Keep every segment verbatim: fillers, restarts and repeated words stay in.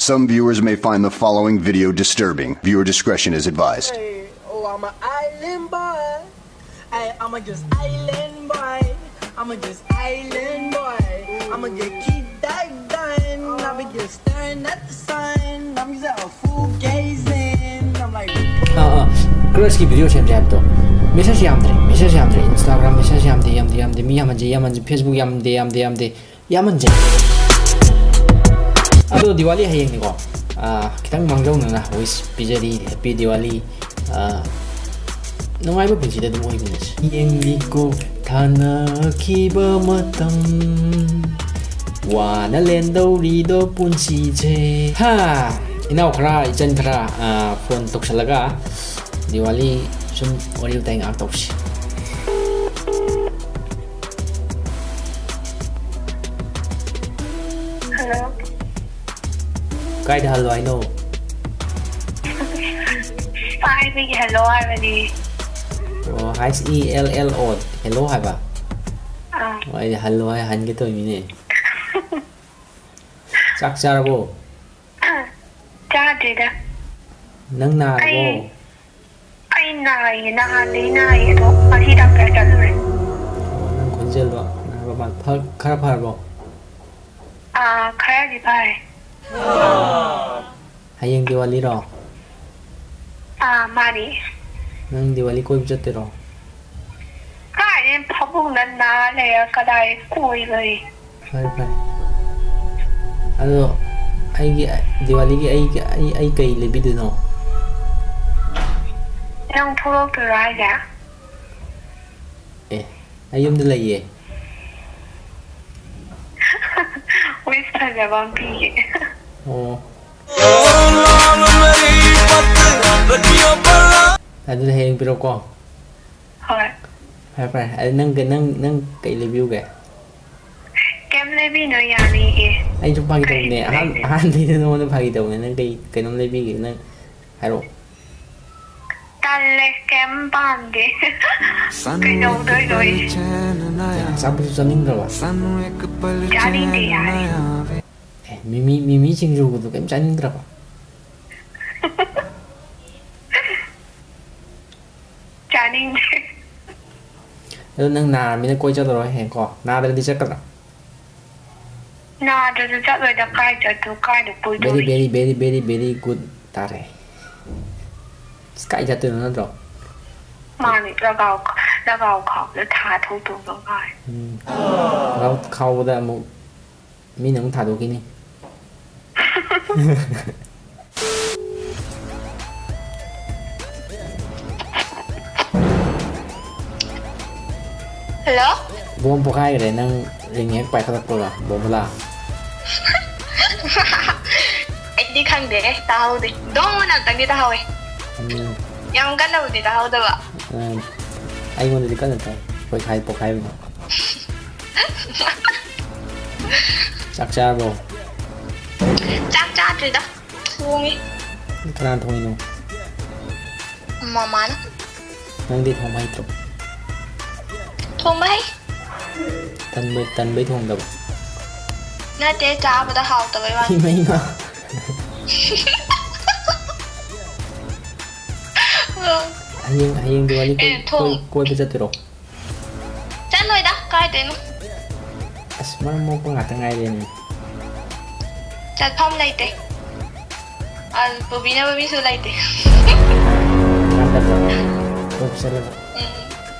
Some viewers may find the following video disturbing. Viewer discretion is advised. Hey, oh, I'm an island boy. Hey, I'm a just island boy. I'm a just island boy. I'm a just keep that gun. I'm a just staring at the sun. I'm just a fool gazing. I'm like, ah ah, ꯀ꯭ꯔꯁꯀꯤ video ꯁꯦꯝꯁꯦ ꯍꯥꯏꯕꯗꯣ꯫ Message ꯌꯥꯝꯗ꯭ꯔꯦ, message ꯌꯥꯝꯗ꯭ꯔꯦ꯫ Instagram message ꯌꯥꯝꯗꯦ, ꯌꯥꯝꯗꯦ, ꯌꯥꯝꯗꯦ꯫ ꯃꯤ ꯌꯥꯝꯍꯟꯁꯦ, ꯌꯥꯝꯍꯟꯁꯦ꯫ Facebook ꯌꯥꯝꯗꯦ, ꯌꯥꯝꯗꯦ, ꯌꯥꯝꯗꯦ꯫ ꯌꯥꯝꯍꯟꯁꯦ꯫ ꯑꯗꯣ ꯗꯤꯋꯥꯂꯤ ꯍꯌꯦꯡꯅꯤꯀꯣ꯫ ꯑꯥ, ꯈꯤꯇꯪ ꯃꯥꯡꯖꯧꯅꯅ ꯋꯤꯁ ꯄꯤꯖꯔꯤ꯫ ꯍꯦꯄꯤ ꯗꯤꯋꯥꯂꯤ꯫ ꯑꯥ, ꯅꯨꯡꯉꯥꯏꯕ ꯄꯨꯟꯁꯤꯗ ꯑꯗꯨꯝ ꯑꯣꯏꯃꯤꯟꯅꯁꯤ꯫ ꯌꯦꯡꯂꯤꯀꯣ ꯊꯥꯅꯈꯤꯕ ꯃꯇꯝ, ꯋꯥꯅ ꯂꯦꯟꯗꯧꯔꯤꯗꯣ ꯄꯨꯟꯁꯤꯁꯦ꯫ ꯍꯥ, ꯏꯅꯥꯎ ꯈꯔ, ꯏꯆꯟ ꯈꯔ, ꯑꯥ, ꯐꯣꯟ ꯇꯧꯁꯜꯂꯒ ꯗꯤꯋꯥꯂꯤ ꯁꯨꯝ ꯋꯥꯔꯤ ꯋꯥꯇꯥꯏ ꯉꯥꯏꯍꯥꯛ ꯇꯧꯁꯤ꯫ ꯍꯜꯂꯣ꯫ ꯀꯥꯏꯗ ꯍꯜꯂꯣ ꯍꯥꯏꯅꯣ? ꯄꯥꯏꯕꯒꯤ ꯍꯜꯂꯣ ꯍꯥꯏꯕꯅꯤ꯫ ꯑꯣ, ꯍꯩꯁ ꯏ ꯑꯦꯜ ꯑꯦꯜ ꯑꯣ, ꯍꯦꯜꯂꯣ ꯍꯥꯏꯕ? ꯑꯥ꯫ ꯑꯣ, ꯑꯩꯗꯤ ꯍꯜꯂꯣ ꯍꯥꯏ ꯍꯟꯒꯦ ꯇꯧꯔꯤꯅꯤꯅꯦ꯫ ꯆꯥꯛ ꯆꯥꯔꯕꯣ? ꯆꯥꯗ꯭ꯔꯤꯗ꯫ ꯅꯪ ꯅꯥꯔꯕꯣ? ꯑꯩ, ꯑꯩ ꯅꯥꯏꯌꯦ, ꯅꯍꯥꯟꯗꯒꯤ ꯅꯥꯏꯌꯦ, ꯑꯗꯣ ꯉꯁꯤ ꯗꯥꯛꯇꯔ ꯆꯠꯂꯨꯔꯦ꯫ ꯑꯣ, ꯅꯪ ꯈꯣꯟꯖꯦꯜꯗꯣ ꯅꯥꯕ ꯃꯥꯜ-, ꯐ-, ꯈꯔ ꯐꯔꯕꯣ? ꯑꯥ, ꯈꯔꯗꯤ ꯐꯔꯦ꯫ ꯍꯌꯦꯡ ꯗꯤꯋꯥꯂꯤꯔꯣ? ꯑꯥ, ꯃꯥꯅꯤ꯫ ꯅꯪ ꯗꯤꯋꯥꯂꯤ ꯀꯣꯏꯕ ꯆꯠꯇꯣꯏꯔꯣ? ꯀꯥꯏꯗꯩ ꯐꯃꯨꯡꯗ ꯅꯥ ꯂꯩꯔ ꯀꯗꯥꯏ ꯀꯣꯏꯕ ꯑꯩ? ꯐꯔꯦ, ꯐꯔꯦ꯫ ꯑꯗꯣ ꯑꯩꯒꯤ ꯗꯤꯋꯥꯂꯤꯒꯤ ꯑꯩꯒꯤ, ꯑꯩ, ꯑꯩ ꯀꯩ ꯂꯩꯕꯤꯗꯣꯏꯅꯣ? ꯅꯪ ꯊꯣꯛꯂꯛꯇꯣꯏꯔꯣ ꯍꯥꯏꯁꯦ? ꯑꯦ, ꯑꯩ ꯌꯨꯝꯗ ꯂꯩꯌꯦ꯫ Wish ꯐꯖꯕ ꯑꯃ ꯄꯤꯒꯦ꯫ ꯑꯣ꯫ ꯑꯗꯨꯗꯤ ꯍꯌꯦꯡ ꯄꯤꯔꯛꯑꯣꯀꯣ꯫ ꯍꯣꯏ꯫ ꯐꯔꯦ, ꯐꯔꯦ꯫ ꯑꯗꯨ ꯅꯪ, ꯅꯪ, ꯅꯪ ꯀꯩ ꯂꯩꯕꯤꯌꯨꯒꯦ? ꯀꯩꯝ ꯂꯩꯕꯤꯅꯣ, ꯌꯥꯅꯤꯌꯦ꯫ ꯑꯩ ꯁꯨꯝ ꯐꯥꯒꯤ ꯀꯩ ꯇꯧꯕꯅꯦ꯫ ꯑꯍꯥꯟ-, ꯂꯩꯒꯦ? ꯑꯍꯥꯟꯕꯩꯗ ꯅꯉꯣꯟꯗ ꯐꯥꯒꯤ ꯇꯧꯕꯅꯦ꯫ ꯅꯪ ꯀꯩ, ꯀꯩꯅꯣꯝ ꯂꯩꯕꯤꯒꯦ? ꯅꯪ ꯍꯥꯏꯔꯛꯑꯣ꯫ ꯇꯜꯂꯦ, ꯀꯩꯝ ꯄꯥꯝꯗꯦ꯫ ꯀꯩꯗꯧꯗꯣꯏꯅꯣ ꯑꯩ? ꯑꯆꯥꯄꯣꯠꯁꯨ ꯆꯥꯅꯤꯡꯗ꯭ꯔꯕ? ꯆꯥꯅꯤꯡꯗꯦ, ꯌꯥꯔꯦ꯫ ꯑꯦ, ꯃꯤꯃꯤ, ꯃꯤꯃꯤ ꯁꯤꯡꯖꯨꯒꯗꯣ ꯀꯩꯝ ꯆꯥꯅꯤꯡꯗ꯭ꯔꯕ? ꯆꯥꯅꯤꯡꯗꯦ꯫ ꯑꯗꯣ ꯅꯪ ꯅꯥꯔꯃꯤꯅ ꯀꯣꯏ ꯆꯠꯂꯔꯣꯏ ꯍꯌꯦꯡꯀꯣ? ꯅꯥꯗ꯭ꯔꯗꯤ ꯆꯠꯀꯗ꯭ꯔꯥ? ꯅꯥꯗ꯭ꯔꯁꯨ ꯆꯠꯂꯣꯏꯗ, ꯀꯥꯏ ꯆꯠꯇꯣ, ꯀꯥꯏꯗ Very, ꯀꯣꯏꯗꯣꯔꯤ? very, very, very, very good ꯇꯥꯔꯦ꯫ ꯑꯁ, ꯀꯥꯏ ꯆꯠꯇꯣꯏꯅꯣ ꯅꯠꯇ꯭ꯔꯣ? ꯃꯥꯅꯤ, ꯂꯒꯥꯎ ꯂꯒꯥꯎ ꯈꯥꯎꯗ ꯊꯥ ꯊꯣꯛꯇꯧꯕ ꯉꯥꯏ꯫ ꯎꯝ꯫ ꯂꯒꯥꯎ ꯈꯥꯎꯕꯗ ꯑꯃꯨꯛ ꯃꯤꯅ ꯑꯃꯨꯛ ꯊꯥꯗꯣꯛꯈꯤꯅꯤ꯫ ꯍꯜꯂꯣ꯫ ꯕꯣꯝ ꯄꯣꯈꯥꯏꯈ꯭ꯔꯦ ꯅꯪ ꯔꯤꯡ ꯍꯦꯛ ꯄꯥꯏꯈꯠꯂꯛꯄꯒ, ꯕꯣꯝꯕꯨꯂꯥ꯫ ꯑꯩꯗꯤ ꯈꯪꯗꯦꯍꯦ, ꯇꯥꯍꯧꯗꯦ꯫ ꯗꯣꯡ ꯑꯅ ꯑꯝꯇꯪꯗꯤ ꯇꯥꯍꯧꯋꯦ꯫ ꯎꯝ, ꯌꯥꯝ ꯀꯟꯅꯕꯨꯗꯤ ꯇꯥꯍꯧꯗꯕ꯫ ꯎꯝ, ꯑꯩꯉꯣꯟꯗꯗꯤ ꯀꯟꯅ ꯇꯥꯏ꯫ ꯄꯣꯈꯥꯏ ꯄꯣꯈꯥꯏꯕꯅꯣ꯫ ꯆꯥꯛ ꯆꯥꯔꯕꯣ? ꯆꯥꯛ ꯆꯥꯗ꯭ꯔꯤꯗ, ꯊꯣꯡꯉꯤ꯫ ꯀꯅꯥꯅ ꯊꯣꯡꯉꯤꯅꯣ? ꯃꯃꯥꯅ꯫ ꯅꯪꯗꯤ ꯊꯣꯡꯕ ꯍꯩꯇ꯭ꯔꯣ? ꯊꯣꯡꯕ ꯍꯩ꯫ ꯇꯟꯕꯩ ꯇꯟꯕꯩ ꯊꯣꯡꯗꯕ? ꯅꯠꯇꯦ, ꯆꯥꯕꯗ ꯍꯥꯎꯇꯕꯩ ꯋꯥꯅꯤ꯫ ꯏꯃꯩꯃ꯫ ꯍꯌꯦꯡ ꯍꯌꯦꯡ ꯗꯤꯋꯥꯂꯤ ꯀꯣꯏ- ꯑꯦ, ꯊꯣꯡ- ꯀꯣꯏ- ꯀꯣꯏꯕ ꯆꯠꯇꯣꯏꯔꯣ? ꯆꯠꯂꯣꯏꯗ, ꯀꯥꯏꯗꯩꯅꯣ? ꯑꯁ, ꯃꯔꯝ ꯃꯣꯛꯄ ꯉꯥꯛꯇ ꯉꯥꯏꯔꯦꯅꯦ꯫ ꯆꯠꯐꯝ ꯂꯩꯇꯦ꯫ ꯑ, ꯄꯨꯕꯤꯅꯕ ꯃꯤꯁꯨ ꯂꯩꯇꯦ꯫ ꯅꯥꯀꯟꯗ ꯀꯣꯏꯕ ꯆꯠꯂꯒ꯫ ꯎꯝ꯫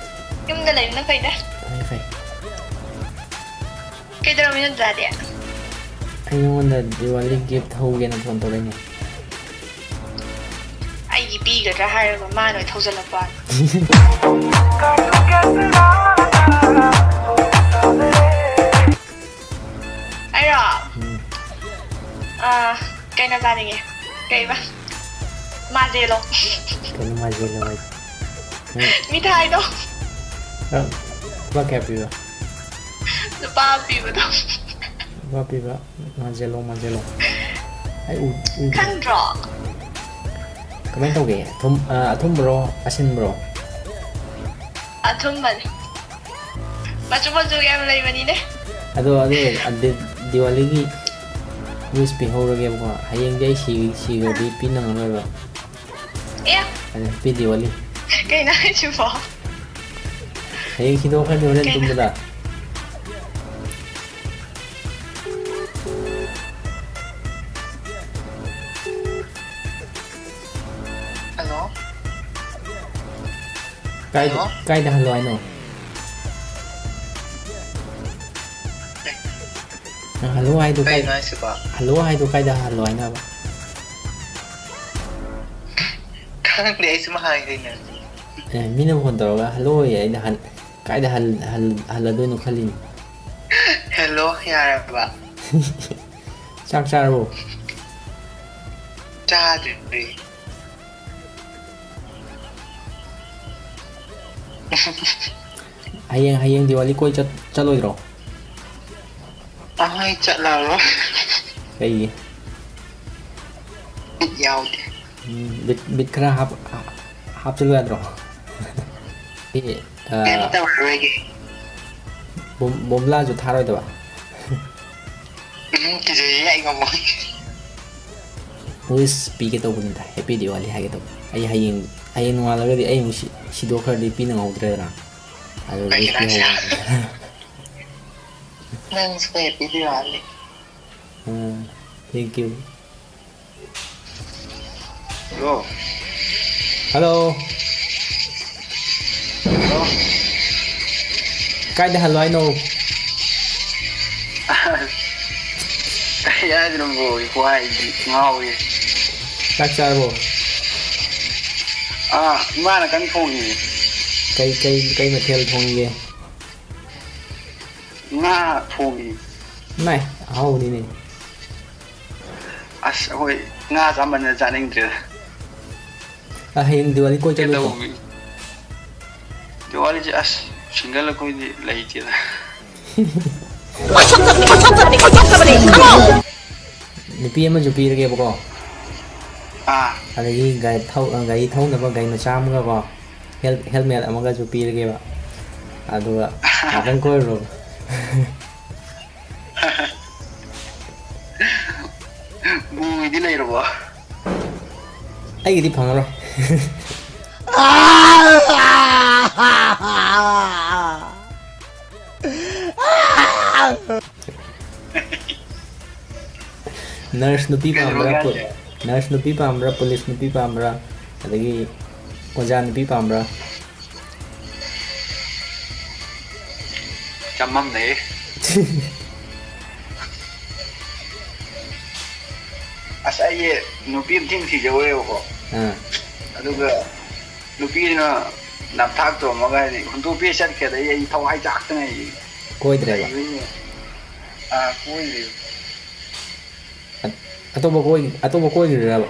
ꯌꯨꯝꯗ ꯂꯩꯕꯅ ꯐꯩꯗ꯫ ꯐꯩ ꯐꯩ꯫ ꯀꯩꯗꯧꯔꯝꯃꯤꯅꯣ ꯗꯗꯥꯗꯤ? ꯑꯩ ꯅꯉꯣꯟꯗ ꯗꯤꯋꯥꯂꯤ ꯒꯤꯐ ꯍꯧꯒꯦꯅ ꯐꯣꯟ ꯇꯧꯔꯛꯏꯅꯦ꯫ ꯑꯩꯒꯤ ꯄꯤꯒꯗ꯭ꯔꯥ ꯍꯥꯏꯔꯒ ꯃꯥꯅ ꯑꯣꯏ ꯊꯧꯖꯜꯂꯛꯄ꯫ ꯑꯩꯔꯣ? ꯎꯝ꯫ ꯑꯥ, ꯀꯩꯅꯣ ꯆꯥꯅꯤꯡꯉꯦ꯫ ꯀꯩꯕ? ꯃꯥꯖꯦꯂꯣ꯫ ꯀꯩꯅꯣ ꯃꯥꯖꯦꯂꯣ ꯍꯥꯏꯁꯦ? ꯅꯪ ꯃꯤꯊꯥꯏꯗꯣ꯫ ꯅꯪ ꯂꯨꯄꯥ ꯀꯌꯥ ꯄꯤꯕ? ꯂꯨꯄꯥ ꯄꯤꯕꯗꯣ꯫ ꯂꯨꯄꯥ ꯄꯤꯕ ꯃꯥꯖꯦꯂꯣ, ꯃꯥꯖꯦꯂꯣ꯫ ꯑꯩ ꯎ- ꯎꯗ꯭ꯔꯤ꯫ ꯈꯪꯗ꯭ꯔꯣ? ꯀꯃꯥꯏꯅ ꯇꯧꯒꯦ? ꯑꯊꯨꯝ- ꯑ, ꯑꯊꯨꯝꯕꯔꯣ, ꯑꯁꯤꯟꯕꯔꯣ? ꯑꯊꯨꯝꯕꯅꯤ꯫ ꯃꯆꯨ ꯃꯆꯨ ꯌꯥꯝ ꯂꯩꯕꯅꯤꯅꯦ꯫ ꯑꯗꯣ ꯑꯗꯨ ꯑꯗꯤ- ꯗꯤꯋꯥꯂꯤꯒꯤ Wish ꯄꯤꯍꯧꯔꯒꯦꯕꯀꯣ꯫ ꯍꯌꯦꯡꯗꯤ ꯑꯩ ꯁꯤ-, ꯁꯤꯈ꯭ꯔꯗꯤ ꯄꯤ ꯅꯪꯉꯔꯣꯏꯕ꯫ ꯑꯦ꯫ ꯑꯗꯨ Happy Diwali꯫ ꯀꯩꯅꯣ ꯍꯥꯏꯁꯤꯕꯣ? ꯍꯌꯦꯡ ꯁꯤꯗꯣꯛꯈ꯭ꯔꯗꯤ ꯍꯣꯔꯦꯟ ꯀꯩꯅꯣ? ꯇꯨꯝꯕꯗ꯫ ꯍꯜꯂꯣ꯫ ꯀꯥꯏꯗ, ꯍꯜꯂꯣ? ꯀꯥꯏꯗ ꯍꯜꯂꯣ ꯍꯥꯏꯅꯣ? ꯅꯪ ꯍꯜꯂꯣ ꯍꯥꯏꯗꯣ ꯀꯥꯏ-, ꯀꯩꯅꯣ ꯍꯥꯏꯁꯤꯕꯣ? ꯍꯜꯂꯣ ꯍꯥꯏꯗꯣ ꯀꯥꯏꯗ ꯍꯜꯂꯣ ꯍꯥꯏꯅꯣ ꯍꯥꯏꯕ? ꯈꯪꯗꯦ, ꯑꯩ ꯁꯨꯝ ꯍꯥꯏꯒꯩꯅꯦ꯫ ꯑꯦ, ꯃꯤꯅ ꯐꯣꯟ ꯇꯧꯔꯒ ꯍꯜꯂꯣ ꯑꯌꯦ, ꯑꯩꯅ ꯍꯟ-, ꯀꯥꯏꯗ ꯍꯜ-, ꯍꯜ-, ꯍꯜꯂꯗꯣꯏꯅꯣ ꯈꯜꯂꯤꯅꯤ꯫ ꯍꯦꯜꯂꯣ ꯌꯥꯔꯕ? ꯆꯥꯛ ꯆꯥꯔꯕꯣ? ꯆꯥꯗ꯭ꯔꯤ꯫ ꯍꯌꯦꯡ, ꯍꯌꯦꯡ ꯗꯤꯋꯥꯂꯤ ꯀꯣꯏ ꯆꯠ-, ꯆꯠꯂꯣꯏꯗ꯭ꯔꯣ? ꯑꯍꯣꯏ, ꯆꯠꯂꯔꯣꯏ꯫ ꯀꯩꯒꯤ? ꯕꯤꯠ ꯌꯥꯎꯗꯦ꯫ ꯎꯝ, ꯕꯤꯠ, ꯕꯤꯠ ꯈꯔ ꯍꯥꯞ-, ꯍꯥꯞꯆꯤꯜꯂꯨ ꯌꯥꯗ꯭ꯔꯣ? ꯑꯦ, ꯑ, ꯀꯩꯝ ꯇꯧꯔꯔꯣꯏꯒꯦ꯫ ꯕꯣꯝ-, ꯕꯣꯝꯕ꯭ꯂꯥꯁꯨ ꯊꯥꯔꯣꯏꯗꯕ? ꯎꯝ, ꯀꯤꯖꯩꯌꯦ, ꯑꯩ ꯉꯝꯃꯣꯏ꯫ Wish ꯄꯤꯒꯦ ꯇꯧꯕꯅꯤꯗ, Happy Diwali ꯍꯥꯏꯒꯦ ꯇꯧꯕ꯫ ꯑꯩ ꯍꯌꯦꯡ, ꯍꯌꯦꯡ ꯅꯣꯡꯉꯥꯜꯂꯒꯗꯤ ꯑꯩ ꯑꯃꯨꯛ ꯁꯤ-, ꯁꯤꯗꯣꯛꯈ꯭ꯔꯗꯤ ꯄꯤ ꯅꯪꯍꯧꯗ꯭ꯔꯦꯗꯅ꯫ ꯑꯗꯨ wish ꯀꯩꯒꯤꯅꯣ ꯍꯥꯏꯁꯦ? ꯄꯤꯍꯧꯕꯅꯤꯗ꯫ ꯅꯪꯁꯨ Happy Diwali꯫ ꯑꯥ, thank you꯫ Hello. Hello. Hello. ꯀꯥꯏꯗ ꯍꯜꯂꯣ ꯍꯥꯏꯅꯣ? ꯀꯩ ꯍꯥꯏꯗꯣꯏꯅꯣ bro, ꯋꯥꯏ ꯉꯥꯎꯔꯦ꯫ ꯆꯥꯛ ꯆꯥꯔꯕꯣ? ꯑꯥ, ꯏꯃꯥꯅ ꯀꯟꯅ ꯊꯣꯡꯉꯤ꯫ ꯀꯩ, ꯀꯩ, ꯀꯩ ꯃꯊꯦꯜ ꯊꯣꯡꯉꯤꯒꯦ? ꯉꯥ ꯊꯣꯡꯉꯤ꯫ ꯏꯃꯥꯏ, ꯑꯍꯥꯎꯕꯅꯤꯅꯦ꯫ ꯑꯁ, ꯑꯩꯈꯣꯏ ꯉꯥ ꯆꯥꯃꯟꯗꯅ ꯆꯥꯅꯤꯡꯗ꯭ꯔꯦꯗ꯫ ꯑ, ꯍꯌꯦꯡ ꯗꯤꯋꯥꯂꯤ ꯀꯣꯏ ꯆꯠꯂꯣꯏꯗ꯭ꯔꯣ? ꯀꯩꯗꯧꯕꯤ-, ꯗꯤꯋꯥꯂꯤꯁꯦ ꯑꯁ, single ꯑꯩꯈꯣꯏꯗꯤ ꯂꯩꯇꯦꯗ꯫ ꯅꯨꯄꯤ ꯑꯃꯁꯨ ꯄꯤꯔꯒꯦꯕꯀꯣ꯫ ꯑꯥ꯫ ꯑꯗꯒꯤ ꯒꯥꯔꯤ ꯊꯧ-, ꯒꯥꯔꯤ ꯊꯧꯅꯕ ꯒꯥꯔꯤ ꯃꯆꯥ ꯑꯃꯒꯀꯣ, ꯍꯦꯜ-, helmet ꯑꯃꯒꯁꯨ ꯄꯤꯔꯒꯦꯕ꯫ ꯑꯗꯨꯒ ꯉꯥꯛꯇꯪ ꯀꯣꯏꯔꯨꯔꯕ꯫ ꯗꯤ ꯂꯩꯔꯕꯣ? ꯑꯩꯒꯤꯗꯤ ꯐꯪꯉꯔꯣꯏ꯫ ꯅꯔꯁ ꯅꯨꯄꯤ ꯄꯥꯝꯕ꯭ꯔꯥ? ꯄꯨ- ꯅꯔꯁ ꯅꯨꯄꯤ ꯄꯥꯝꯕ꯭ꯔꯥ, ꯄꯨꯂꯤꯁ ꯅꯨꯄꯤ ꯄꯥꯝꯕ꯭ꯔꯥ, ꯑꯗꯒꯤ ꯑꯣꯖꯥ ꯅꯨꯄꯤ ꯄꯥꯝꯕ꯭ꯔꯥ? ꯆꯃꯝꯅꯩ꯫ ꯑꯁ, ꯑꯩꯁꯦ ꯅꯨꯄꯤ ꯑꯃ ꯊꯤ ꯊꯤꯖꯧꯔꯦꯕꯀꯣ꯫ ꯑꯥ꯫ ꯑꯗꯨꯒ ꯅꯨꯄꯤꯗꯨꯅ ꯅꯝꯊꯥꯛ ꯇꯧꯔꯝꯃꯒ ꯍꯥꯏꯗꯤ ꯍꯨꯟꯗꯣꯛꯄꯤꯔ ꯆꯠꯈ꯭ꯔꯦ꯫ ꯑꯗꯩ ꯑꯩ ꯊꯋꯥꯏ ꯆꯥꯛꯇꯅ ꯑꯩ ꯀꯣꯏꯗ꯭ꯔꯦꯕ? ꯂꯩꯕꯅꯤꯅꯦ꯫ ꯑꯥ, ꯀꯣꯏꯗ꯭ꯔꯦꯕ꯫ ꯑ- ꯑꯇꯣꯞꯄ ꯀꯣꯏ- ꯑꯇꯣꯞꯄ ꯀꯣꯏꯈ꯭ꯔꯤꯔꯕ?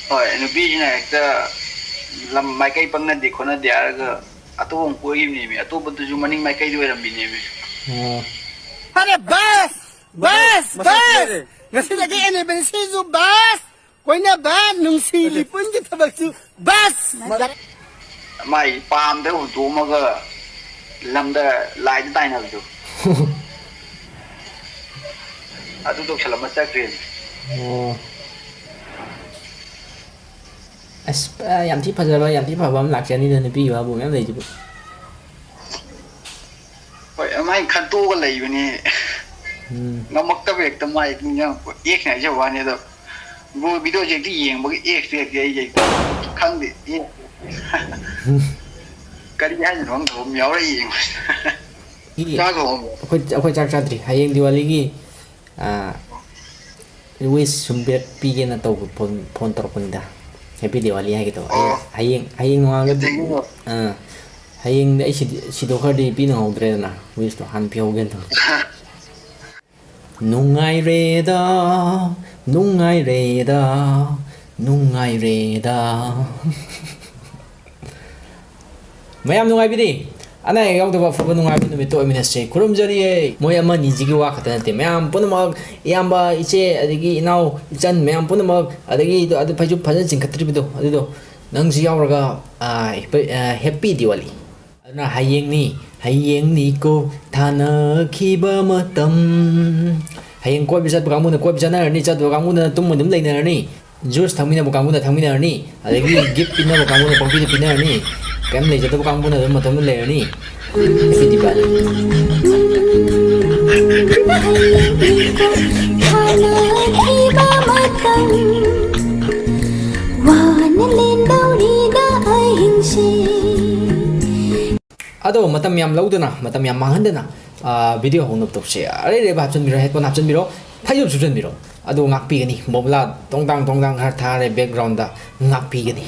ꯍꯣꯏ, ꯅꯨꯄꯤꯁꯤꯅ ꯍꯦꯛꯇ ꯂꯝ ꯃꯥꯏꯀꯩ ꯄꯪꯅꯗꯦ ꯈꯣꯠꯅꯗꯦ ꯍꯥꯏꯔꯒ ꯑꯇꯣꯞꯄ ꯑꯃ ꯀꯣꯏꯈꯤꯕꯅꯦꯃꯤ꯫ ꯑꯇꯣꯞꯄꯗꯨꯁꯨ ꯃꯅꯤꯡ ꯃꯥꯏꯀꯩꯗ ꯑꯣꯏꯔꯝꯃꯤꯅꯦꯃꯤ꯫ ꯑꯣ꯫ ꯐꯔꯦ, ꯕꯁ! ꯕꯁ! ꯕꯁ! ꯉꯁꯤꯗꯒꯤ ꯑꯦꯅꯤꯚꯔꯁꯔꯤꯁꯨ ꯕꯁ! ꯀꯣꯏꯅꯕ, ꯅꯨꯡꯁꯤ ꯂꯤꯄꯨꯟꯒꯤ ꯊꯕꯛꯁꯨ ꯕꯁ! ꯃꯥꯏ ꯄꯥꯝꯗ ꯍꯨꯟꯗꯣꯛꯑꯝꯃꯒ ꯂꯝꯗ ꯂꯥꯏꯗ ꯇꯥꯏꯅꯕꯗꯣ꯫ ꯑꯗꯨ ꯇꯧꯁꯜꯂꯝꯃ ꯆꯠꯈ꯭ꯔꯦꯅꯦ꯫ ꯑꯣ꯫ ꯑꯁ, ꯄꯨꯔꯥ ꯌꯥꯝ ꯊꯤ ꯐꯖꯕ, ꯌꯥꯝ ꯊꯤ ꯐꯕ ꯑꯃ ꯂꯥꯛꯆꯅꯤꯗ, ꯅꯨꯄꯤ ꯋꯥꯕꯨ ꯃꯌꯥꯝ ꯂꯩꯁꯤꯕꯨ꯫ ꯍꯣꯏ, ꯑꯗꯨꯃꯥꯏꯅ ꯈꯟꯇꯣꯛꯑꯒ ꯂꯩꯕꯅꯤ꯫ ꯎꯝ꯫ ꯉꯝꯃꯛꯇꯕ ꯍꯦꯛꯇ ꯃꯥꯏ ꯅꯤꯡꯁꯤꯡꯉꯛꯄ꯫ ꯑꯦꯛꯁꯅꯦ ꯍꯥꯏꯖꯕ ꯋꯥꯅꯤ, ꯑꯗꯣ ꯕ꯭ꯔꯣ ꯚꯤꯗꯤꯑꯣꯁꯦ ꯍꯦꯛꯇ ꯌꯦꯡꯕꯒꯤ ꯑꯦꯛꯁꯇꯨ ꯍꯦꯛꯇ ꯑꯩꯁꯦ ꯍꯦꯛꯇ ꯈꯪꯗꯦ꯫ ꯑꯦ, ꯀꯔꯤ ꯍꯥꯏꯗꯣꯏꯅꯣ ꯈꯪꯗꯕ ꯑꯃ ꯌꯥꯎꯔꯛꯏ ꯌꯦꯡꯕꯁꯤꯗ꯫ ꯏ- ꯆꯥꯛ ꯊꯣꯡꯉꯕꯣ? ꯑꯩꯈꯣꯏ ꯑꯩꯈꯣꯏ ꯆꯥꯛ ꯆꯥꯗ꯭ꯔꯤ꯫ ꯍꯌꯦꯡ ꯗꯤꯋꯥꯂꯤꯒꯤ, ꯑꯥ, ꯋꯤꯁ ꯁꯨꯝ ꯄꯤꯔꯛ- ꯄꯤꯒꯦꯅ ꯇꯧꯕ ꯐꯣꯟ ꯐꯣꯟ ꯇꯧꯔꯛꯄꯅꯤꯗ꯫ ꯍꯦꯄꯤ ꯗꯤꯋꯥꯂꯤ ꯍꯥꯏꯒꯦ ꯇꯧꯕ꯫ ꯑꯩ ꯑꯣ꯫ ꯍꯌꯦꯡ ꯍꯌꯦꯡ ꯅꯣꯡꯉꯥꯜꯂꯒꯗꯤ, ꯊꯦꯡꯉꯤꯀꯣ꯫ ꯑꯥ, ꯍꯌꯦꯡꯗꯤ ꯑꯩ ꯁꯤꯗꯤ ꯁꯤꯗꯣꯛꯈ꯭ꯔꯗꯤ ꯄꯤꯅ ꯍꯧꯗ꯭ꯔꯦꯗꯅ, ꯋꯤꯁꯇꯣ ꯍꯥꯟꯅ ꯄꯤꯍꯧꯒꯦꯅ ꯇꯧꯕ꯫ ꯅꯨꯡꯉꯥꯏꯔꯦꯗ, ꯅꯨꯡꯉꯥꯏꯔꯦꯗ, ꯅꯨꯡꯉꯥꯏꯔꯦꯗ꯫ ꯃꯌꯥꯝ ꯅꯨꯡꯉꯥꯏꯕꯤꯔꯤ? ꯑꯅꯥ ꯑꯌꯦꯛ ꯌꯥꯎꯗꯕ ꯑꯐꯕ ꯅꯨꯡꯉꯥꯏꯕ ꯅꯨꯃꯤꯠꯇ ꯑꯣꯏꯃꯤꯟꯅꯁꯦ ꯈꯨꯔꯨꯝꯖꯔꯤꯌꯦ꯫ ꯃꯣꯏ ꯑꯃ ꯑꯅꯤꯁꯤꯒꯤ ꯋꯥ ꯈꯛꯇ ꯅꯠꯇꯦ, ꯃꯌꯥꯝ ꯄꯨꯝꯅꯃꯛ, ꯏꯌꯥꯝꯕ, ꯏꯆꯦ, ꯑꯗꯒꯤ ꯏꯅꯥꯎ, ꯏꯆꯟ ꯃꯌꯥꯝ ꯄꯨꯝꯅꯃꯛ, ꯑꯗꯒꯤ ꯑꯗꯨ ꯐꯩꯖꯨꯞ ꯐꯖꯅ ꯆꯤꯡꯈꯠꯇ꯭ꯔꯤꯕꯗꯣ ꯑꯗꯨꯗꯣ, ꯅꯪꯁꯨ ꯌꯥꯎꯔꯒ, ꯑꯥ, ꯍꯦꯄꯤ ꯗꯤꯋꯥꯂꯤ꯫ ꯑꯗꯨꯅ ꯍꯌꯦꯡꯅꯤ, ꯍꯌꯦꯡꯅꯤꯀꯣ ꯊꯥꯅꯈꯤꯕ ꯃꯇꯝ, ꯍꯌꯦꯡ ꯀꯣꯏꯕ ꯆꯠꯄ ꯀꯥꯡꯕꯨꯅ ꯀꯣꯏꯕ ꯆꯠꯅꯔꯅꯤ, ꯆꯠꯇꯕ ꯀꯥꯡꯕꯨꯅ ꯇꯨꯝꯕ ꯑꯗꯨꯝ ꯂꯩꯅꯔꯅꯤ, ꯖꯨꯁ ꯊꯛꯃꯤꯟꯅꯕ ꯀꯥꯡꯕꯨꯅ ꯊꯛꯃꯤꯟꯅꯔꯅꯤ, ꯑꯗꯒꯤ ꯒꯤꯐ ꯄꯤꯅꯕ ꯀꯥꯡꯕꯨꯅ ꯄꯪꯄꯤꯗ ꯄꯤꯅꯔꯅꯤ, ꯀꯔꯤꯝ ꯂꯩꯖꯗꯕ ꯀꯥꯡꯕꯨꯅ ꯑꯗꯨꯝ ꯃꯇꯝꯗꯨ ꯂꯩꯔꯅꯤ꯫ Happy Diwali꯫ ꯑꯗꯣ ꯃꯇꯝ ꯌꯥꯝ ꯂꯧꯗꯅ, ꯃꯇꯝ ꯌꯥꯝ ꯃꯥꯡꯍꯟꯗꯅ, ꯑꯥ, ꯚꯤꯗꯤꯑꯣ ꯍꯧꯅꯕ ꯇꯧꯁꯦ꯫ ꯑꯔꯩ ꯑꯔꯩꯕ ꯍꯥꯞꯆꯤꯟꯕꯤꯔꯣ, ꯍꯦꯠꯐꯣꯟ ꯍꯥꯞꯆꯤꯟꯕꯤꯔꯣ, ꯐꯩꯖꯨꯞ ꯁꯨꯞꯆꯤꯟꯕꯤꯔꯣ꯫ ꯑꯗꯨ ꯉꯥꯛꯄꯤꯒꯅꯤ꯫ ꯕꯣꯝꯕꯨꯂꯥ ꯇꯣꯡꯗꯥꯡ ꯇꯣꯡꯗꯥꯡ ꯈꯔ ꯊꯥꯔꯦ ꯕꯦꯛꯒ꯭ꯔꯥꯎꯟꯗ, ꯉꯥꯛꯄꯤꯒꯅꯤ꯫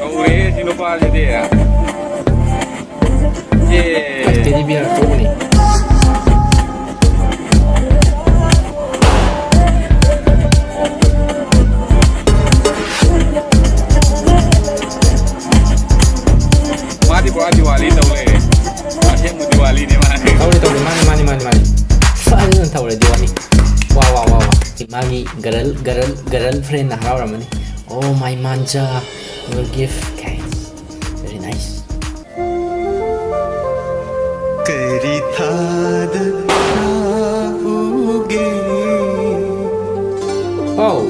ꯀꯧꯔꯦ ꯁꯤ ꯅꯨꯄꯥꯁꯤꯗꯤ꯫ ꯑꯦ꯫ Teddy bear ꯀꯧꯕꯅꯤ꯫ ꯃꯥꯗꯤ ꯄꯨꯔꯥ ꯗꯤꯋꯥꯂꯤ ꯇꯧ ꯂꯩꯔꯦ꯫ ꯑꯁꯦꯡꯕ ꯗꯤꯋꯥꯂꯤꯅꯦ ꯃꯥꯗꯤ꯫ ꯇꯧꯔꯦ, ꯇꯧꯔꯦ꯫ ꯃꯥꯅꯤ, ꯃꯥꯅꯤ, ꯃꯥꯅꯤ, ꯃꯥꯅꯤ꯫ ꯐꯖꯅ ꯇꯧꯔꯦ ꯗꯤꯋꯥꯂꯤ꯫ ꯋꯥ, ꯋꯥ, ꯋꯥ, ꯋꯥ꯫ ꯃꯥꯒꯤ girl, girl, girl friendꯅ ꯍꯔꯥꯎꯔꯝꯃꯅꯤ꯫ Oh my ꯃꯥꯟꯖꯥ, your gift꯫ Okay. Very nice꯫ ꯀꯔꯤ ꯊꯥꯗ ꯂꯥꯛꯎꯒꯦ? ꯑꯧ꯫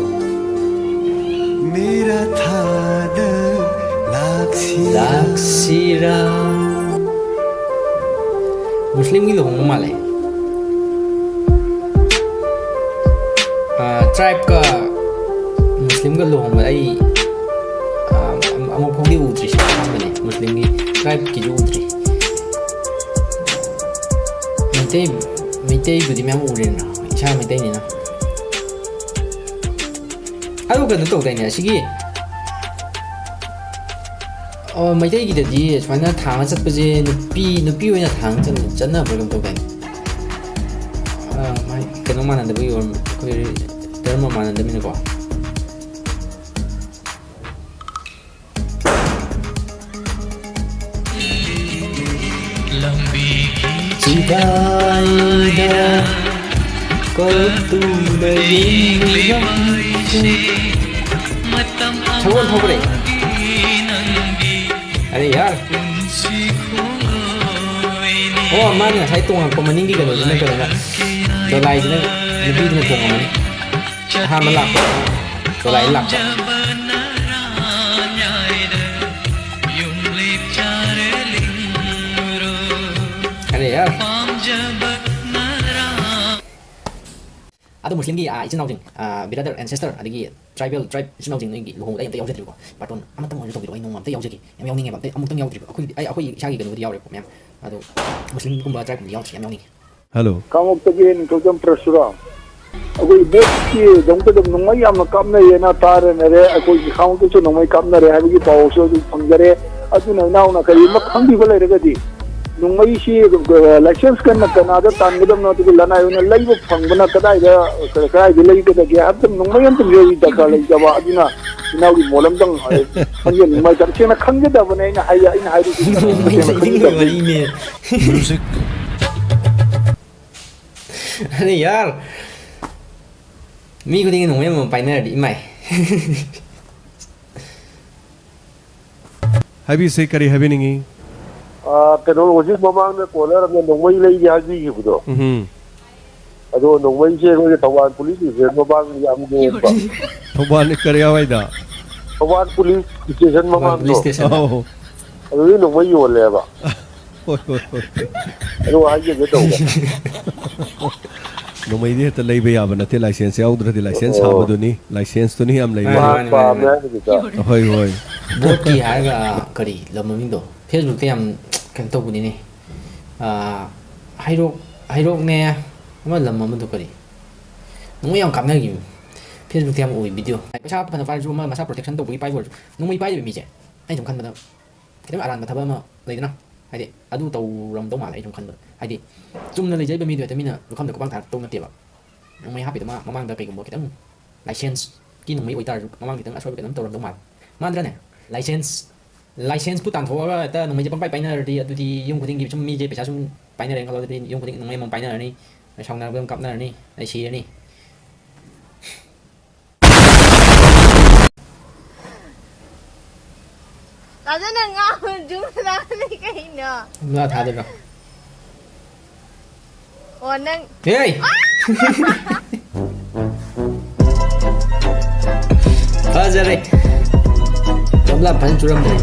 ꯃꯦꯔꯥ ꯊꯥꯗ ꯂꯥꯛꯁꯤꯔꯥ? ꯂꯥꯛꯁꯤꯔꯥ? ꯃꯨꯁꯂꯤꯝꯒꯤ ꯂꯨꯍꯣꯡꯕ ꯃꯥꯜꯂꯦ꯫ ꯑꯥ, tribeꯀ ꯃꯨꯁꯂꯤꯝꯒ ꯂꯨꯍꯣꯡꯕ ꯑꯩ, ꯑꯥ, ꯑꯃꯨꯛ ꯐꯥꯎꯗꯤ ꯎꯗ꯭ꯔꯤ꯫ ꯁꯤ ꯑꯍꯥꯟꯕꯅꯦ꯫ ꯃꯨꯁꯂꯤꯝꯒꯤ tribeꯀꯤꯁꯨ ꯎꯗ꯭ꯔꯤ꯫ ꯃꯩꯇꯩ, ꯃꯩꯇꯩꯕꯨꯗꯤ ꯃꯌꯥꯝ ꯎꯔꯦꯗꯅ, ꯏꯁꯥ ꯃꯩꯇꯩꯅꯤꯅ꯫ ꯑꯗꯨ ꯀꯩꯅꯣ ꯇꯧꯗꯥꯏꯅꯦ, ꯑꯁꯤꯒꯤ, ꯑꯣ, ꯃꯩꯇꯩꯒꯤꯗꯗꯤ ꯁꯨꯃꯥꯏꯅ ꯊꯥꯡꯒ ꯆꯠꯄꯁꯦ ꯅꯨꯄꯤ, ꯅꯨꯄꯤ ꯑꯣꯏꯅ ꯊꯥꯡꯒ ꯆꯠ-, ꯆꯠꯅꯕ꯭ꯔꯥ ꯀꯩꯅꯣꯝ ꯇꯧꯗꯥꯏꯅꯦ? ꯑꯥ, ꯃꯥꯏ ꯀꯩꯅꯣ ꯃꯥꯟꯅꯗꯕꯒꯤ ꯑꯣꯏꯔꯝ-, ꯑꯩꯈꯣꯏ ꯙꯔꯃ ꯃꯥꯟꯅꯗꯕꯅꯤꯅꯀꯣ꯫ ꯂꯝꯕꯤꯒꯤ ꯁꯤꯗꯥꯏꯗ ꯀꯧꯇꯨꯅ ꯌꯦꯡꯂꯤꯕꯁꯦ꯫ ꯁꯒꯣꯜ ꯊꯧꯕꯅꯦ꯫ ꯑꯔꯦ ꯌꯥꯔ꯫ ꯑꯣ, ꯃꯥꯅ ꯉꯁꯥꯏ ꯇꯣꯡꯉꯛꯄ ꯃꯅꯤꯡꯒꯤ ꯀꯩꯅꯣꯁꯤꯅ ꯀꯩꯅꯣꯅ, ꯗꯣꯂꯥꯏꯁꯤꯅ ꯅꯨꯄꯤꯗꯨꯅ ꯇꯣꯡꯉꯝꯃꯅꯤ꯫ ꯑꯍꯥꯟꯕ ꯂꯥꯛꯄ꯫ ꯗꯣꯂꯥꯏ ꯂꯥꯛꯄ꯫ ꯑꯔꯦ ꯌꯥꯔ꯫ ꯑꯗꯣ ꯃꯨꯁꯂꯤꯝꯒꯤ, ꯑꯥ, ꯏꯆꯤꯟ ꯏꯅꯥꯎꯁꯤꯡ, ꯑꯥ, brother and sister, ꯑꯗꯒꯤ tribal tribe ꯏꯆꯤꯟ ꯏꯅꯥꯎꯁꯤꯡ ꯅꯣꯏꯒꯤ ꯂꯨꯍꯣꯡꯕꯗ ꯑꯩ ꯑꯝꯇ ꯌꯥꯎꯖꯗ꯭ꯔꯤꯕꯀꯣ꯫ ꯕꯥꯔꯇꯣꯟ ꯑꯃꯇꯪ ꯑꯣꯏꯔꯁꯨ ꯇꯧꯕꯤꯔꯛꯑꯣ, ꯑꯩ ꯅꯣꯡꯃ ꯑꯝꯇ ꯌꯥꯎꯖꯒꯦ꯫ ꯌꯥꯝ ꯌꯥꯎꯅꯤꯡꯉꯦꯕ꯫ ꯑꯝꯇ, ꯑꯃꯨꯛꯇꯪ ꯌꯥꯎꯗ꯭ꯔꯤꯕ꯫ ꯑꯩꯈꯣꯏꯒꯤꯗꯤ, ꯑꯩ, ꯑꯩꯈꯣꯏ ꯏꯁꯥꯒꯤ ꯀꯩꯅꯣꯕꯨꯗꯤ ꯌꯥꯎꯔꯦꯀꯣ ꯃꯌꯥꯝ꯫ ꯑꯗꯣ ꯃꯨꯁꯂꯤꯝꯒꯨꯝꯕ tribeꯀꯨꯝꯕꯗꯤ ꯌꯥꯎꯗ꯭ꯔꯤ, ꯌꯥꯝ ꯌꯥꯎꯅꯤꯡꯉꯦ꯫ ꯍꯜꯂꯣ꯫ ꯀꯥꯡꯄꯣꯛꯇꯒꯤ ꯅꯤꯡꯊꯧꯖꯝ ꯄ꯭ꯔꯁꯨꯔꯥꯝ꯫ ꯑꯩꯈꯣꯏ ꯚꯣꯠꯀꯤꯗꯃꯛꯇ ꯑꯗꯨꯝ ꯅꯣꯡꯃꯩ ꯌꯥꯝꯅ ꯀꯥꯞꯅꯩꯌꯦꯅ ꯇꯥꯅꯔꯦ꯫ ꯑꯩꯈꯣꯏꯒꯤ ꯈꯥꯡꯉꯕꯣꯛꯇꯁꯨ ꯅꯣꯡꯃꯩ ꯀꯥꯞꯅꯔꯦ ꯍꯥꯏꯕꯒꯤ ꯄꯥꯎꯁꯨ ꯑꯗꯨꯝ ꯐꯪꯖꯔꯦ꯫ ꯑꯗꯨꯅ ꯏꯅꯥꯎꯅ ꯀꯔꯤꯒꯨꯝꯕ ꯈꯪꯕꯤꯕ ꯂꯩꯔꯒꯗꯤ, ꯅꯣꯡꯃꯩꯁꯤ, ꯑ, ꯂꯥꯏꯁꯦꯟꯁ ꯀꯟꯅ ꯀꯅꯥꯗ ꯇꯥꯟꯒꯗꯕꯅꯣ, ꯑꯗꯨꯒ ꯂꯅꯥꯏ ꯑꯣꯏꯅ ꯂꯩꯕ ꯐꯪꯕꯅ ꯀꯗꯥꯏꯗ, ꯀꯗꯥꯏꯗ ꯂꯩꯒꯗꯒꯦ ꯍꯥꯏꯕꯗ ꯅꯣꯡꯃꯩ ꯑꯝꯇꯪ ꯂꯩꯔꯤ ꯗꯔꯀꯥꯔ ꯂꯩꯖꯕ꯫ ꯑꯗꯨꯅ ꯏꯅꯥꯎꯒꯤ ꯃꯣꯠ ꯑꯝꯇꯪ, ꯑ, ꯈꯪꯖꯅꯤꯡꯕ ꯍꯥꯏꯇꯥꯔꯦ꯫ ꯁꯦꯡꯅ ꯈꯪꯖꯗꯕꯅꯦ ꯑꯩꯅ ꯍꯥꯏ-, ꯑꯩꯅ ꯍꯥꯏꯔꯤꯁꯤ ꯅꯣꯡꯃꯩ ꯁꯦꯡꯅ ꯂꯩꯕꯒꯤ ꯈꯪꯖꯗꯕꯅꯤ꯫ ꯋꯥꯔꯤꯅꯦ꯫ ꯃ꯭ꯌꯨꯖꯤꯛ꯫ ꯑꯔꯦ ꯌꯥꯔ꯫ ꯃꯤ ꯈꯨꯗꯤꯡꯒꯤ ꯅꯣꯡꯃꯩ ꯑꯃꯃꯝ ꯄꯥꯏꯅꯔꯗꯤ, ꯏꯃꯥꯏ꯫ ꯍꯥꯏꯕꯤꯁꯦ, ꯀꯔꯤ ꯍꯥꯏꯕꯤꯅꯤꯡꯉꯤ? ꯑꯥ, ꯀꯩꯅꯣ, ꯍꯧꯖꯤꯛ ꯃꯃꯥꯡꯗ caller ꯑꯃꯅ ꯅꯣꯡꯃꯩ ꯂꯩꯒꯦ ꯍꯥꯏꯕꯤꯈꯤꯕꯗꯣ꯫ ꯎꯝ꯫ ꯑꯗꯣ ꯅꯣꯡꯃꯩꯁꯦ ꯑꯩꯈꯣꯏꯒꯤ ꯊꯧꯕꯥꯜ police station ꯃꯃꯥꯡꯗ ꯌꯥꯝ ꯌꯣꯟꯕ꯫ ꯊꯧꯕꯥꯜ ꯀꯔꯤ ꯍꯥꯏꯋꯥꯏꯗ? Thoubal police station Thoubal ꯃꯃꯥꯡꯗꯣ꯫ Police station꯫ ꯑꯧ꯫ ꯑꯗꯨꯗꯤ ꯅꯣꯡꯃꯩ ꯌꯣꯜꯂꯦꯕ꯫ ꯍꯣꯏ, ꯍꯣꯏ, ꯍꯣꯏ꯫ ꯑꯗꯨ ꯍꯥꯏꯖꯒꯦ ꯇꯧꯕ꯫ ꯅꯣꯡꯃꯩꯗꯤ ꯍꯦꯛꯇ ꯂꯩꯕ ꯌꯥꯕ ꯅꯠꯇꯦ, license ꯌꯥꯎꯗ꯭ꯔꯗꯤ꯫ License ꯑꯣ꯫ ꯁꯥꯕꯗꯨꯅꯤ, licenseꯇꯨꯅꯤ ꯌꯥꯝ ꯂꯩꯕ꯫ ꯃꯥꯅꯦ, ꯃꯥꯅꯦ, ꯄꯥꯝꯃꯦ ꯃꯥꯅꯦ꯫ ꯍꯥꯏꯕꯗꯨꯗ꯫ ꯍꯣꯏ, ꯍꯣꯏ꯫ ꯚꯣꯠꯀꯤ ꯍꯥꯏꯔꯒ, ꯑ, ꯀꯔꯤ ꯂꯝ ꯃꯃꯤꯡꯗꯣ? Facebookꯇ ꯌꯥꯝ ꯀꯩꯅꯣ ꯇꯧꯕꯅꯤꯅꯦ꯫ ꯑ, ꯍꯩꯔꯣꯛ, ꯍꯩꯔꯣꯛꯅꯦ, ꯑꯃ ꯂꯝ ꯑꯃꯗꯣ ꯀꯔꯤ? ꯅꯣꯡꯃꯩ ꯌꯥꯝ ꯀꯥꯞꯅꯈꯤꯕꯅꯤ꯫ Facebookꯇ ꯌꯥꯝ ꯎꯏ video꯫ ꯄꯩꯁꯥ ꯐꯅ ꯄꯥꯏꯔꯁꯨ, ꯑꯃ ꯃꯁꯥ protection ꯇꯧꯕꯒꯤ ꯄꯥꯏꯕ ꯑꯣꯏꯔꯁꯨ, ꯅꯣꯡꯃꯩ ꯄꯥꯏꯗꯕ ꯃꯤꯁꯦ, ꯑꯩꯅ ꯁꯨꯝ ꯈꯟꯕꯗ, ꯈꯤꯇꯪ ꯑꯔꯥꯟꯕ ꯊꯕꯛ ꯑꯃ ꯂꯩꯗꯅ, ꯍꯥꯏꯗꯤ, ꯑꯗꯨ ꯇꯧꯔꯝꯗꯧ ꯃꯥꯜꯂꯦ꯫ ꯑꯩ ꯁꯨꯝ ꯈꯟꯕꯗ, ꯍꯥꯏꯗꯤ, ꯆꯨꯝꯅ ꯂꯩꯖꯔꯤꯕ ꯃꯤꯗꯣ ꯍꯦꯛꯇ ꯃꯤꯅ ꯂꯨꯈꯝꯗ ꯈꯨꯄꯥꯛ ꯊꯥꯔꯛꯇꯧ ꯅꯠꯇꯦꯕ꯫ ꯅꯣꯡꯃꯩ ꯍꯥꯞꯄꯤꯗꯣ ꯃꯥ ꯃꯃꯥꯡꯗ ꯀꯩꯒꯨꯝꯕ ꯈꯤꯇꯪ licenseꯀꯤ ꯅꯣꯡꯃꯩ ꯑꯣꯏꯇꯥꯔꯁꯨ, ꯃꯃꯥꯡꯗ ꯈꯤꯇꯪ ꯑꯁꯣꯏꯕ ꯀꯩꯅꯣꯝ ꯇꯧꯔꯝꯗꯧ ꯃꯥꯜꯂꯦ꯫ ꯃꯥꯟꯗ꯭ꯔꯅꯦ? License License ꯄꯨ ꯇꯥꯟꯊꯣꯛꯑꯒ ꯍꯦꯛꯇ ꯅꯣꯡꯃꯩꯁꯦ ꯄꯪꯄꯥꯏ ꯄꯥꯏꯅꯔꯗꯤ, ꯑꯗꯨꯗꯤ ꯌꯨꯝ ꯈꯨꯗꯤꯡꯒꯤ ꯁꯨꯝ ꯃꯤꯁꯦ ꯄꯩꯁꯥ ꯁꯨꯝ ꯄꯥꯏꯅꯔꯦꯅ ꯈꯜꯂꯣ, ꯑꯗꯨꯗꯤ ꯌꯨꯝ ꯈꯨꯗꯤꯡ ꯅꯣꯡꯃꯩ ꯑꯃꯃꯝ ꯄꯥꯏꯅꯔꯅꯤ, ꯑꯗꯩ ꯁꯥꯎꯅꯔꯒ ꯑꯗꯨꯝ ꯀꯥꯞꯅꯔꯅꯤ, ꯑꯗꯩ ꯁꯤꯔꯅꯤ꯫ ꯇꯥꯗ ꯅꯪ ꯉꯥꯎꯕ ꯖꯨꯝ ꯂꯥꯛꯑꯅꯤ ꯀꯩꯅꯣ? ꯂꯥ ꯊꯥꯗꯣꯏꯔꯣ? ꯑꯣ ꯅꯪ ꯍꯦ! ꯐꯖꯔꯦ꯫ ꯒꯝꯂꯥ ꯐꯖꯅ ꯆꯨꯔꯝꯗ꯭ꯔꯦ꯫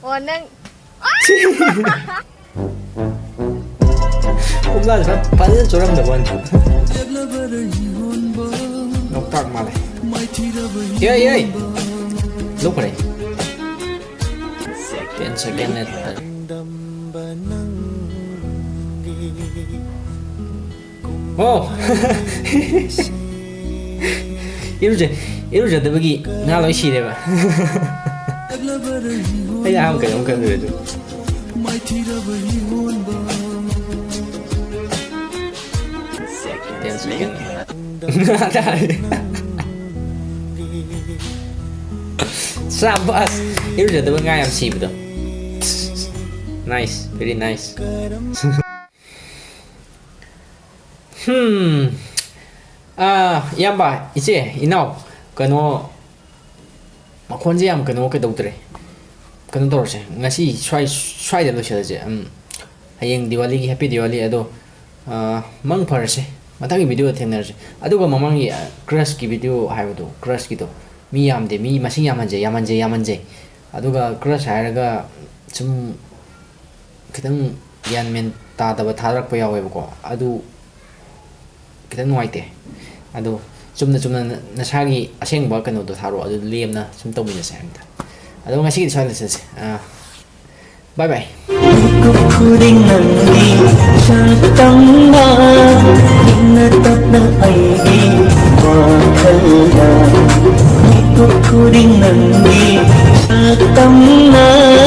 ꯑꯣ ꯅꯪ ꯒꯝꯂꯥꯁꯦ ꯐꯖ-, ꯐꯖꯅ ꯆꯨꯔꯝꯗꯕ ꯋꯥꯅꯤ꯫ ꯂꯣꯛꯇꯥꯛ ꯃꯥꯜꯂꯦ꯫ ꯌꯥꯏ, ꯌꯥꯏ꯫ ꯂꯧꯈ꯭ꯔꯦ꯫ Ten second ꯂꯩꯔꯦ꯫ ꯑꯣ! ꯏꯔꯨꯖ-, ꯏꯔꯨꯖꯗꯕꯒꯤ ꯉꯥ ꯂꯣꯏ ꯁꯤꯔꯦꯕ꯫ ꯑꯩ ꯑꯍꯥꯟꯕ ꯀꯩꯅꯣꯝ ꯈꯜꯂꯨꯔꯦ ꯑꯗꯨ꯫ Ten second꯫ ꯁꯥꯕꯥꯁ! ꯏꯔꯨꯖꯗꯕ ꯉꯥ ꯌꯥꯝ ꯁꯤꯕꯗꯣ꯫ Nice, very nice. ꯍꯝ꯫ ꯑꯥ, ꯏꯌꯥꯝꯕ, ꯏꯆꯦ, ꯏꯅꯥꯎ, ꯀꯩꯅꯣ, ꯃꯈꯣꯟꯁꯦ ꯌꯥꯝ ꯀꯩꯅꯣ ꯀꯩꯗꯧꯗ꯭ꯔꯦ꯫ ꯀꯩꯅꯣ ꯇꯧꯔꯁꯦ, ꯉꯁꯤ ꯁ꯭ꯋꯥꯏ-, ꯁ꯭ꯋꯥꯏꯗ ꯂꯣꯏꯁꯤꯜꯂꯁꯦ꯫ ꯎꯝ, ꯍꯌꯦꯡ ꯗꯤꯋꯥꯂꯤꯒꯤ happy ꯗꯤꯋꯥꯂꯤ꯫ ꯑꯗꯣ, ꯑꯥ, ꯃꯪ ꯐꯔꯁꯦ꯫ ꯃꯊꯪꯒꯤ video ꯊꯦꯡꯅꯔꯁꯦ꯫ ꯑꯗꯨꯒ ꯃꯃꯥꯡꯒꯤ, ꯑꯥ, crushꯀꯤ video ꯍꯥꯏꯕꯗꯣ, crushꯀꯤꯗꯣ, ꯃꯤ ꯌꯥꯝꯗꯦ, ꯃꯤ ꯃꯁꯤꯡ ꯌꯥꯝꯍꯟꯁꯦ, ꯌꯥꯝꯍꯟꯁꯦ, ꯌꯥꯝꯍꯟꯁꯦ꯫ ꯑꯗꯨꯒ crush ꯍꯥꯏꯔꯒ ꯁꯨꯝ ꯈꯤꯇꯪ ꯒ꯭ꯌꯥꯟ ꯃꯦꯟ ꯇꯥꯗꯕ ꯊꯥꯔꯛꯄ ꯌꯥꯎꯋꯦꯕꯀꯣ, ꯑꯗꯨ ꯈꯤꯇꯪ ꯅꯨꯡꯉꯥꯏꯇꯦ꯫ ꯑꯗꯣ ꯆꯨꯝꯅ ꯆꯨꯝꯅ ꯅ-, ꯅꯁꯥꯒꯤ ꯑꯁꯦꯡꯕ ꯀꯩꯅꯣꯗꯣ ꯊꯥꯔꯛꯑꯣ, ꯑꯗꯨ ꯂꯦꯝꯅ ꯁꯨꯝ ꯇꯧꯃꯤꯟꯅꯁꯦ ꯍꯥꯏꯕꯅꯤꯗ꯫ ꯑꯗꯣ ꯉꯁꯤꯒꯤꯗꯤ ꯁ꯭ꯋꯥꯏꯗ ꯂꯣꯏꯁꯤꯜꯂꯁꯦ꯫ ꯑꯥ, bye bye꯫ ꯃꯤꯀꯨꯞ ꯈꯨꯗꯤꯡ ꯅꯪꯒꯤ ꯁꯛꯇꯝꯅ, ꯏꯪꯅ ꯇꯞꯅ ꯑꯩꯒꯤ ꯋꯥꯈꯜꯗ꯫ ꯃꯤꯀꯨꯞ ꯈꯨꯗꯤꯡ ꯅꯪꯒꯤ ꯁꯛꯇꯝꯅ꯫